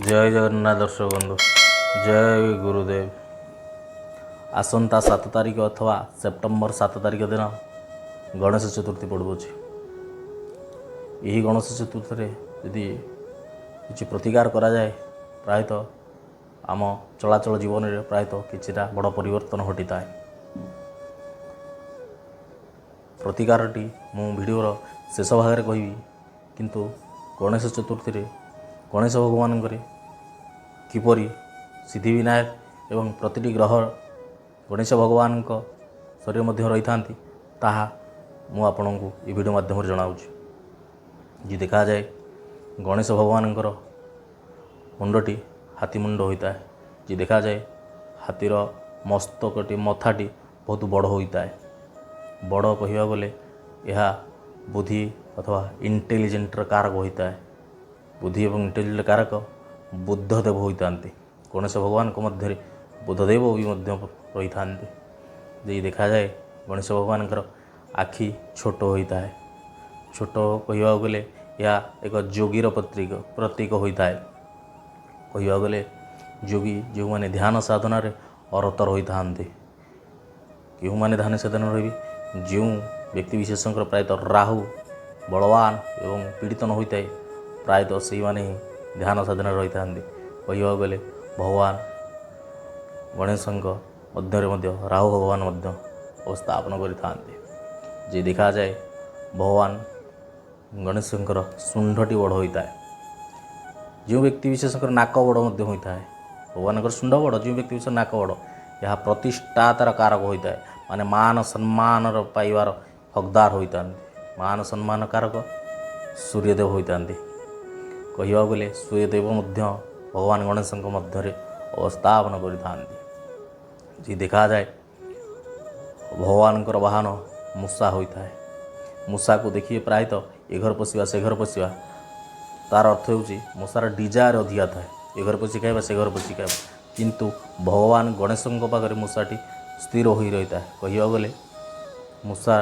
ଜୟ ଜଗନ୍ନାଥ ଦର୍ଶକ ବନ୍ଧୁ, ଜୟ ଗୁରୁଦେବ। ଆସନ୍ତା 7 ତାରିଖ ଅଥବା ସେପ୍ଟେମ୍ବର 7 ତାରିଖ ଦିନ ଗଣେଶ ଚତୁର୍ଥୀ ପଡ଼ୁଅଛି। ଏହି ଗଣେଶ ଚତୁର୍ଥୀରେ ଯଦି କିଛି ପ୍ରତିକାର କରାଯାଏ, ପ୍ରାୟତଃ ଆମ ଚଳାଚଳ ଜୀବନରେ ପ୍ରାୟତଃ କିଛିଟା ବଡ଼ ପରିବର୍ତ୍ତନ ଘଟିଥାଏ। ପ୍ରତିକାରଟି ମୁଁ ଭିଡ଼ିଓର ଶେଷ ଭାଗରେ କହିବି, କିନ୍ତୁ ଗଣେଶ ଚତୁର୍ଥୀରେ ଗଣେଶ ଭଗବାନଙ୍କରେ କିପରି ସିଦ୍ଧିବିନାୟକ ଏବଂ ପ୍ରତିଟି ଗ୍ରହ ଗଣେଶ ଭଗବାନଙ୍କ ଶରୀର ମଧ୍ୟ ରହିଥାନ୍ତି, ତାହା ମୁଁ ଆପଣଙ୍କୁ ଏ ଭିଡ଼ିଓ ମାଧ୍ୟମରେ ଜଣାଉଛି। ଯଦି ଦେଖାଯାଏ, ଗଣେଶ ଭଗବାନଙ୍କର ମୁଣ୍ଡଟି ହାତୀ ମୁଣ୍ଡ ହୋଇଥାଏ। ଯଦି ଦେଖାଯାଏ, ହାତୀର ମସ୍ତକଟି, ମଥାଟି ବହୁତ ବଡ଼ ହୋଇଥାଏ। ବଡ଼ କହିବାକୁ ଗଲେ ଏହା ବୁଦ୍ଧି ଅଥବା ଇଣ୍ଟେଲିଜେଣ୍ଟର କାରକ ହୋଇଥାଏ। ବୁଦ୍ଧି ଏବଂ ଇଣ୍ଟେଲିଜେଣ୍ଟ କାରକ ବୁଦ୍ଧଦେବ ହୋଇଥାନ୍ତି। ଗଣେଶ ଭଗବାନଙ୍କ ମଧ୍ୟରେ ବୁଦ୍ଧଦେବ ବି ମଧ୍ୟ ରହିଥାନ୍ତି। ଯଦି ଦେଖାଯାଏ, ଗଣେଶ ଭଗବାନଙ୍କର ଆଖି ଛୋଟ ହୋଇଥାଏ। ଛୋଟ କହିବାକୁ ଗଲେ ଏହା ଏକ ଯୋଗୀର ପ୍ରତୀକ ହୋଇଥାଏ। କହିବାକୁ ଗଲେ ଯୋଗୀ ଯେଉଁମାନେ ଧ୍ୟାନ ସାଧନାରେ ଅରତ ରହିଥାନ୍ତି। କେଉଁମାନେ ଧ୍ୟାନ ସାଧନା ରହିବେ? ଯେଉଁ ବ୍ୟକ୍ତିବିଶେଷଙ୍କର ପ୍ରାୟତଃ ରାହୁ ବଳବାନ ଏବଂ ପୀଡ଼ିତ ନ ହୋଇଥାଏ, ପ୍ରାୟତଃ ସେଇମାନେ ହିଁ ଧ୍ୟାନ ସାଧନାରେ ରହିଥାନ୍ତି। କହିବାକୁ ଗଲେ ଭଗବାନ ଗଣେଶଙ୍କ ମଧ୍ୟରେ ମଧ୍ୟ ରାହୁ ଭଗବାନ ମଧ୍ୟ ଅବସ୍ଥାପନ କରିଥାନ୍ତି। ଯେ ଦେଖାଯାଏ, ଭଗବାନ ଗଣେଶଙ୍କର ଶୁଣ୍ଢଟି ବଡ଼ ହୋଇଥାଏ। ଯେଉଁ ବ୍ୟକ୍ତି ବିଶେଷଙ୍କର ନାକ ବଡ଼ ମଧ୍ୟ ହୋଇଥାଏ, ଭଗବାନଙ୍କର ଶୁଣ୍ଢ ବଡ଼, ଯେଉଁ ବ୍ୟକ୍ତି ବିଶେଷ ନାକ ବଡ଼, ଏହା ପ୍ରତିଷ୍ଠାତାର କାରକ ହୋଇଥାଏ। ମାନେ ମାନ ସମ୍ମାନର ପାଇବାର ହକଦାର ହୋଇଥାନ୍ତି। ମାନ ସମ୍ମାନ କାରକ ସୂର୍ଯ୍ୟଦେବ ହୋଇଥାନ୍ତି। କହିବାକୁ ଗଲେ ସୂର୍ଯ୍ୟଦେବ ମଧ୍ୟ ଭଗବାନ ଗଣେଶଙ୍କ ମଧ୍ୟରେ ଅବସ୍ଥାପନ କରିଥାନ୍ତି। ଯଦି ଦେଖାଯାଏ, ଭଗବାନଙ୍କର ବାହନ ମୂଷା ହୋଇଥାଏ। ମୂଷାକୁ ଦେଖିବେ, ପ୍ରାୟତଃ ଏ ଘର ପଶିବା, ସେ ଘର ପଶିବା। ତାର ଅର୍ଥ ହେଉଛି ମୂଷାର ଡିଜାୟାର ଅଧିକା ଥାଏ, ଏ ଘରେ ପଶି ଖାଇବା, ସେ ଘରେ ପଶି ଖାଇବା। କିନ୍ତୁ ଭଗବାନ ଗଣେଶଙ୍କ ପାଖରେ ମୂଷାଟି ସ୍ଥିର ହୋଇ ରହିଥାଏ। କହିବାକୁ ଗଲେ ମୂଷା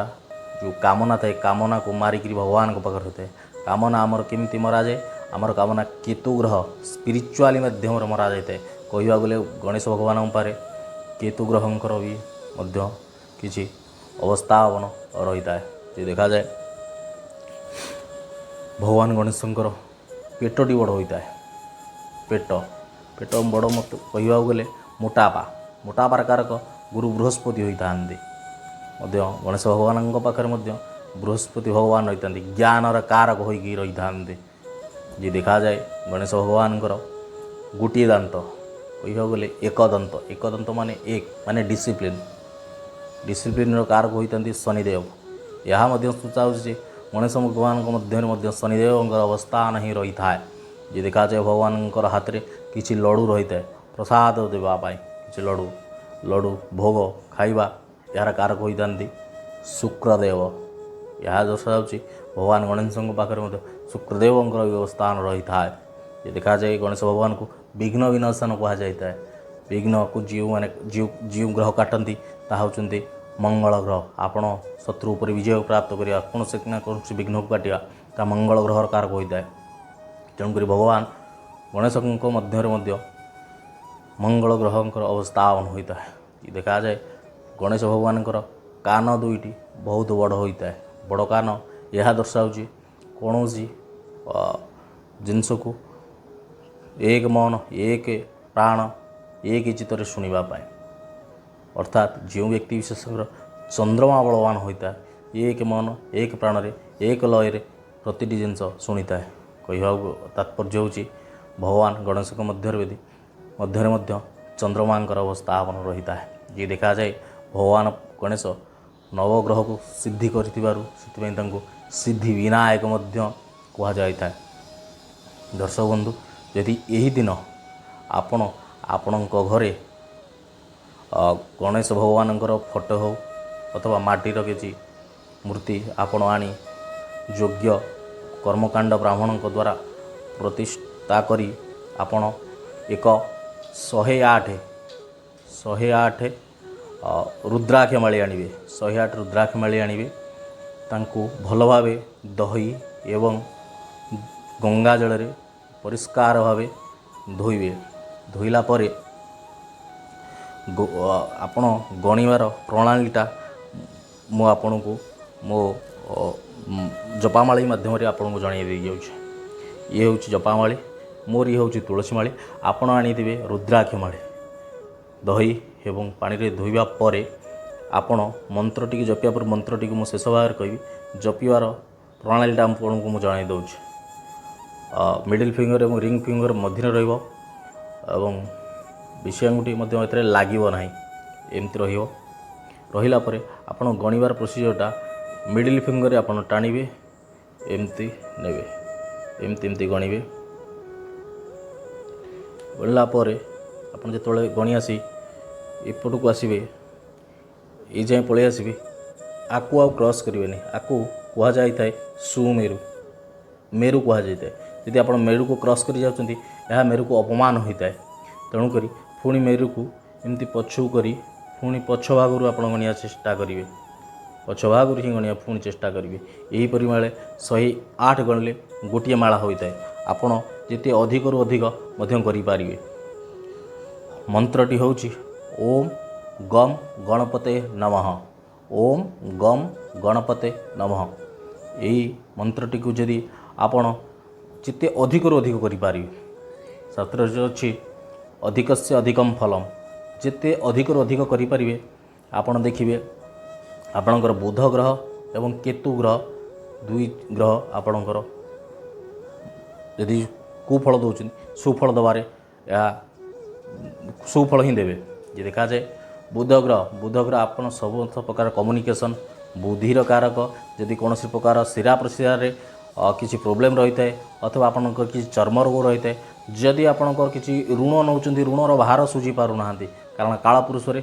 ଯେଉଁ କାମନା ଥାଏ, କାମନାକୁ ମାରିକିରି ଭଗବାନଙ୍କ ପାଖରେ ରହିଥାଏ। କାମନା ଆମର କେମିତି ମରାଯାଏ? ଆମର କାମନା କେତୁ ଗ୍ରହ ସ୍ପିରିଚୁଆଲି ମାଧ୍ୟମରେ ମରାଯାଇଥାଏ। କହିବାକୁ ଗଲେ ଗଣେଶ ଭଗବାନଙ୍କ ପାଖରେ କେତୁ ଗ୍ରହଙ୍କର ବି ମଧ୍ୟ କିଛି ଅବସ୍ଥାପନ ରହିଥାଏ। ଯଦି ଦେଖାଯାଏ, ଭଗବାନ ଗଣେଶଙ୍କର ପେଟଟି ବଡ଼ ହୋଇଥାଏ। ପେଟ ବଡ଼ ମତେ କହିବାକୁ ଗଲେ ମୋଟାପା, ମୋଟାପାର କାରକ ଗୁରୁ ବୃହସ୍ପତି ହୋଇଥାନ୍ତି। ମଧ୍ୟ ଗଣେଶ ଭଗବାନଙ୍କ ପାଖରେ ମଧ୍ୟ ବୃହସ୍ପତି ଭଗବାନ ରହିଥାନ୍ତି, ଜ୍ଞାନର କାରକ ହୋଇକି ରହିଥାନ୍ତି। ଯେ ଦେଖାଯାଏ, ଗଣେଶ ଭଗବାନଙ୍କର ଗୋଟିଏ ଦାନ୍ତ, କହିବାକୁ ଗଲେ ଏକଦନ୍ତ। ଏକଦନ୍ତ ମାନେ ଏକ, ମାନେ ଡିସିପ୍ଲିନ୍। ଡିସିପ୍ଲିନ୍ର କାରକ ହୋଇଥାନ୍ତି ଶନିଦେବ। ଏହା ମଧ୍ୟ ସୂଚାଉଛି ଯେ ଗଣେଶ ଭଗବାନଙ୍କ ମଧ୍ୟରେ ମଧ୍ୟ ଶନିଦେବଙ୍କର ଅବସ୍ଥାନ ହିଁ ରହିଥାଏ। ଯେ ଦେଖାଯାଏ, ଭଗବାନଙ୍କର ହାତରେ କିଛି ଲଡ଼ୁ ରହିଥାଏ, ପ୍ରସାଦ ଦେବା ପାଇଁ କିଛି ଲଡ଼ୁ ଭୋଗ ଖାଇବା, ଏହାର କାରକ ହୋଇଥାନ୍ତି ଶୁକ୍ରଦେବ। ଏହା ଦର୍ଶାଯାଉଛି, ଭଗବାନ ଗଣେଶଙ୍କ ପାଖରେ ମଧ୍ୟ ଶୁକ୍ରଦେବଙ୍କର ଅବସ୍ଥାନ ରହିଥାଏ। ଯେ ଦେଖାଯାଏ, ଗଣେଶ ଭଗବାନଙ୍କୁ ବିଘ୍ନ ବିନାଶନ କୁହାଯାଇଥାଏ। ବିଘ୍ନକୁ ଯେଉଁମାନେ ଯେଉଁ ଯେଉଁ ଗ୍ରହ କାଟନ୍ତି, ତାହା ହେଉଛନ୍ତି ମଙ୍ଗଳ ଗ୍ରହ। ଆପଣ ଶତ୍ରୁ ଉପରେ ବିଜୟ ପ୍ରାପ୍ତ କରିବା, କୌଣସି ନା କୌଣସି ବିଘ୍ନକୁ କାଟିବା, ତାହା ମଙ୍ଗଳ ଗ୍ରହର କାରକ ହୋଇଥାଏ। ତେଣୁକରି ଭଗବାନ ଗଣେଶଙ୍କ ମଧ୍ୟରେ ମଧ୍ୟ ମଙ୍ଗଳ ଗ୍ରହଙ୍କର ଅବସ୍ଥାପନ ହୋଇଥାଏ। ଦେଖାଯାଏ, ଗଣେଶ ଭଗବାନଙ୍କର କାନ ଦୁଇଟି ବହୁତ ବଡ଼ ହୋଇଥାଏ। ବଡ଼ କାନ, ଏହା ଦର୍ଶାଉଛି କୌଣସି ଜିନିଷକୁ ଏକ ମନ, ଏକ ପ୍ରାଣ, ଏକ ଚିତ୍ତରେ ଶୁଣିବା ପାଇଁ। ଅର୍ଥାତ୍ ଯେଉଁ ବ୍ୟକ୍ତି ବିଶେଷଙ୍କର ଚନ୍ଦ୍ରମା ବଳବାନ ହୋଇଥାଏ, ଏକ ମନ, ଏକ ପ୍ରାଣରେ, ଏକ ଲୟରେ ପ୍ରତିଟି ଜିନିଷ ଶୁଣିଥାଏ। କହିବାକୁ ତାତ୍ପର୍ଯ୍ୟ ହେଉଛି, ଭଗବାନ ଗଣେଶଙ୍କ ମଧ୍ୟରେ ମଧ୍ୟ ଚନ୍ଦ୍ରମାଙ୍କର ଅବସ୍ଥାପନ ରହିଥାଏ। ଯିଏ ଦେଖାଯାଏ, ଭଗବାନ ଗଣେଶ ନବଗ୍ରହକୁ ସିଦ୍ଧି କରିଥିବାରୁ ସେଥିପାଇଁ ତାଙ୍କୁ ସିଦ୍ଧି ବିନାୟକ ମଧ୍ୟ କୁହାଯାଇଥାଏ। ଦର୍ଶକ ବନ୍ଧୁ, ଯଦି ଏହି ଦିନ ଆପଣ ଆପଣଙ୍କ ଘରେ ଗଣେଶ ଭଗବାନଙ୍କର ଫଟୋ ହେଉ ଅଥବା ମାଟିର କିଛି ମୂର୍ତ୍ତି ଆପଣ ଆଣି ଯୋଗ୍ୟ କର୍ମକାଣ୍ଡ ବ୍ରାହ୍ମଣଙ୍କ ଦ୍ୱାରା ପ୍ରତିଷ୍ଠା କରି ଆପଣ ଏକ 108 ରୁଦ୍ରାକ୍ଷ ମାଳି ଆଣିବେ, 108 ରୁଦ୍ରାକ୍ଷ ମାଳି ଆଣିବେ। ତାଙ୍କୁ ଭଲ ଭାବେ ଦହି ଏବଂ ଗଙ୍ଗା ଜଳରେ ପରିଷ୍କାର ଭାବେ ଧୋଇବେ। ଧୋଇଲା ପରେ ଆପଣ ଗଣିବାର ପ୍ରଣାଳୀଟା ମୁଁ ଆପଣଙ୍କୁ ମୋ ଜପାମାଳି ମାଧ୍ୟମରେ ଆପଣଙ୍କୁ ଜଣାଇ ଦେଇଯାଉଛି। ଇଏ ହେଉଛି ଜପାମାଳି ମୋର, ଇଏ ହେଉଛି ତୁଳସୀ ମାଳି। ଆପଣ ଆଣିଥିବେ ରୁଦ୍ରାକ୍ଷ ମାଳି। ଦହି ଏବଂ ପାଣିରେ ଧୋଇବା ପରେ ଆପଣ ମନ୍ତ୍ରଟିକୁ ଜପିବା ପରେ, ମନ୍ତ୍ରଟିକୁ ମୁଁ ଶେଷ ଭାଗରେ କହିବି, ଜପିବାର ପ୍ରଣାଳୀଟା ଆପଣଙ୍କୁ ମୁଁ ଜଣାଇ ଦେଉଛି। ମିଡ଼ିଲ୍ ଫିଙ୍ଗର ଏବଂ ରିଙ୍ଗ ଫିଙ୍ଗର ମଧ୍ୟରେ ରହିବ ଏବଂ ବିଶି ଆଙ୍ଗୁଠି ମଧ୍ୟ ଏଥିରେ ଲାଗିବ ନାହିଁ, ଏମିତି ରହିବ। ରହିଲା ପରେ ଆପଣ ଗଣିବାର ପ୍ରୋସିଜରଟା ମିଡ଼ିଲ୍ ଫିଙ୍ଗରରେ ଆପଣ ଟାଣିବେ, ଏମିତି ନେବେ, ଏମିତି ଏମିତି ଗଣିବେ। ଗଣିଲା ପରେ ଆପଣ ଯେତେବେଳେ ଗଣି ଆସି ଏପଟକୁ ଆସିବେ, ଏଇ ଯାଏଁ ପଳେଇ ଆସିବେ, ଆକୁ ଆଉ କ୍ରସ୍ କରିବେନି। ଆକୁ କୁହାଯାଇଥାଏ ସୁମେରୁ, ମେରୁ କୁହାଯାଇଥାଏ। ଯଦି ଆପଣ ମେରୁକୁ କ୍ରସ୍ କରି ଯାଉଛନ୍ତି, ଏହା ମେରୁକୁ ଅପମାନ ହୋଇଥାଏ। ତେଣୁକରି ପୁଣି ମେରୁକୁ ଏମିତି ପଛକୁ କରି ପୁଣି ପଛ ଭାଗରୁ ଆପଣ ଗଣିବା ଚେଷ୍ଟା କରିବେ। ପଛ ଭାଗରୁ ହିଁ ଗଣିବା ପୁଣି ଚେଷ୍ଟା କରିବେ। ଏହି ପରିମାଣରେ 108 ଗଣିଲେ ଗୋଟିଏ ମାଳା ହୋଇଥାଏ। ଆପଣ ଯେତେ ଅଧିକରୁ ଅଧିକ ମଧ୍ୟ କରିପାରିବେ। ମନ୍ତ୍ରଟି ହେଉଛି ଓମ୍ ଗମ୍ ଗଣପତେ ନମଃ, ଓମ୍ ଗମ୍ ଗଣପତେ ନମଃ। ଏହି ମନ୍ତ୍ରଟିକୁ ଯଦି ଆପଣ ଯେତେ ଅଧିକରୁ ଅଧିକ କରିପାରିବେ, ଶାସ୍ତ୍ରରେ ଅଛି ଅଧିକସ୍ୟ ଅଧିକମ୍ ଫଲମ୍। ଯେତେ ଅଧିକରୁ ଅଧିକ କରିପାରିବେ, ଆପଣ ଦେଖିବେ ଆପଣଙ୍କର ବୁଧ ଗ୍ରହ ଏବଂ କେତୁ ଗ୍ରହ, ଦୁଇ ଗ୍ରହ ଆପଣଙ୍କର ଯଦି କୁଫଳ ଦେଉଛନ୍ତି, ସୁଫଳ ଦେବାରେ ଏହା ସୁଫଳ ହିଁ ଦେବେ। ଯେ ଦେଖାଯାଏ ବୁଧ ଗ୍ରହ, ବୁଧ ଗ୍ରହ ଆପଣ ସମସ୍ତ ପ୍ରକାର କମ୍ୟୁନିକେସନ୍, ବୁଦ୍ଧିର କାରକ। ଯଦି କୌଣସି ପ୍ରକାର ଶିରା ପ୍ରଶିରାରେ କିଛି ପ୍ରୋବ୍ଲେମ୍ ରହିଥାଏ ଅଥବା ଆପଣଙ୍କର କିଛି ଚର୍ମ ରୋଗ ରହିଥାଏ, ଯଦି ଆପଣଙ୍କର କିଛି ଋଣ ନେଉଛନ୍ତି, ଋଣର ଭାର ଶୁଝି ପାରୁନାହାନ୍ତି, କାରଣ କାଳପୁରୁଷରେ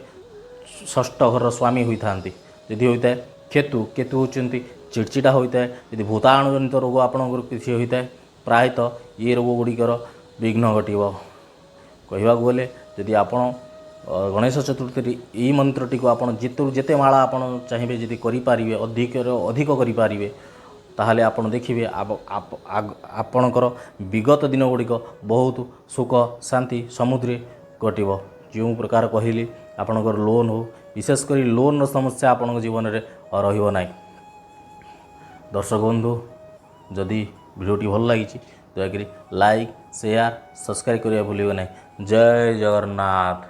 ଷଷ୍ଠ ଘରର ସ୍ୱାମୀ ହୋଇଥାନ୍ତି। ଯଦି ହୋଇଥାଏ କେତୁ, କେତୁ ହେଉଛନ୍ତି ଚିଡ଼ଚିଡ଼ା ହୋଇଥାଏ। ଯଦି ଭୂତାଣୁଜନିତ ରୋଗ ଆପଣଙ୍କର କିଛି ହୋଇଥାଏ, ପ୍ରାୟତଃ ଏ ରୋଗ ଗୁଡ଼ିକର ବିଘ୍ନ ଘଟିବ। କହିବାକୁ ଗଲେ ଯଦି ଆପଣ ଗଣେଶ ଚତୁର୍ଥୀରେ ଏଇ ମନ୍ତ୍ରଟିକୁ ଆପଣ ଯେତେରୁ ଯେତେ ମାଳା ଆପଣ ଚାହିଁବେ ଯଦି କରିପାରିବେ, ଅଧିକରୁ ଅଧିକ କରିପାରିବେ, ତାହେଲେ ଆପଣ ଦେଖିବେ ଆପଣଙ୍କର ବିଗତ ଦିନ ଗୁଡ଼ିକ ବହୁତ ସୁଖ ଶାନ୍ତି ସମୃଦ୍ଧିରେ କଟିବ। ଯେଉଁ ପ୍ରକାର କହିଲି, ଆପଣଙ୍କର ଲୋନ୍ ହେଉ, ବିଶେଷ କରି ଲୋନ୍ର ସମସ୍ୟା ଆପଣଙ୍କ ଜୀବନରେ ରହିବ ନାହିଁ। ଦର୍ଶକ ବନ୍ଧୁ, ଯଦି ଭିଡ଼ିଓଟି ଭଲ ଲାଗିଛି, ଦୟାକରି ଲାଇକ୍, ସେୟାର, ସବସ୍କ୍ରାଇବ୍ କରିବା ଭୁଲିବେ ନାହିଁ। ଜୟ ଜଗନ୍ନାଥ।